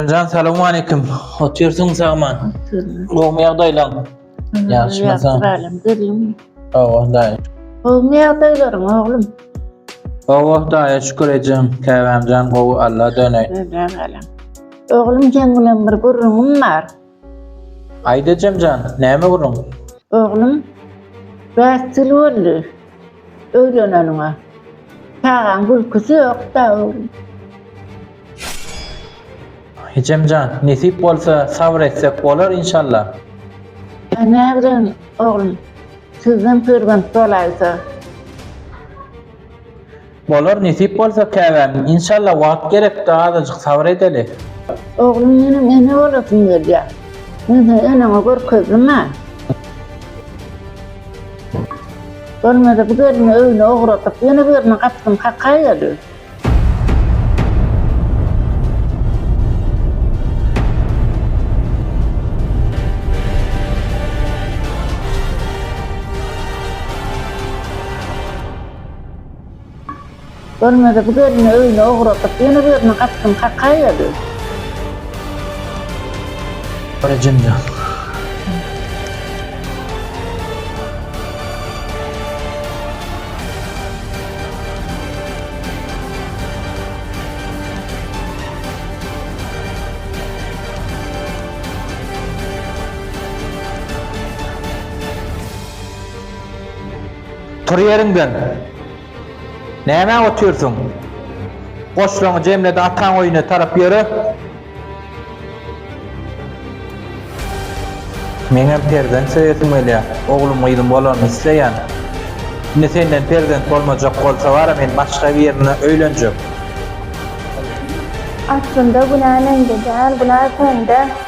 Ejemjan salowmaleýkim. Otyrsyň sagman. Gowmy ýagdaýlaň? Ýagşymy sen? Balam gelin. Hawa daýy. Gowmy ýagdaýlaryň oglum? Hawa daýy şükür ejem. Käbämjan gowy Alla döneý. Öyle balam. Oglum seň bilen bir gürrüňim bar. Aýt ejemjan, näme gürrüň? Oglum, bäş ýyl boldy öýleneniňe. Çagaň gülküsi ýok-da oglum. Ejemjan, nesip bolsa sabyr etsek bolar inşallah. Näbilen oglum, sizden perzent bolaýsa. Bolar nesip bolsa käbäm inşallah wagt gerekdi azajyk sabyr edeli. Oglum menem ene bolasym gelýär. Men seni eneňe görkezdim-ä. Bolmasa bu gelni öýüne ugradyp ýene biriniň gapysyny kakaýaly. Bolmasa bu gelni öýüne ugradyp, ýene biriniň gapysyny kakaýaly. Bar ejemjan. Tur ýeriňden! Nämä otyrsyň? Goşlaryňy jemle-de ataň öýüne tarap ýöre! Meňem perzent söýesim gelýär. Oglum-gyzym bolanyny isleýän. Indi senden perzent bolmajak bolsa bar-a men başga birine öýlenjek. Aslynda günä mende däl, günä sende.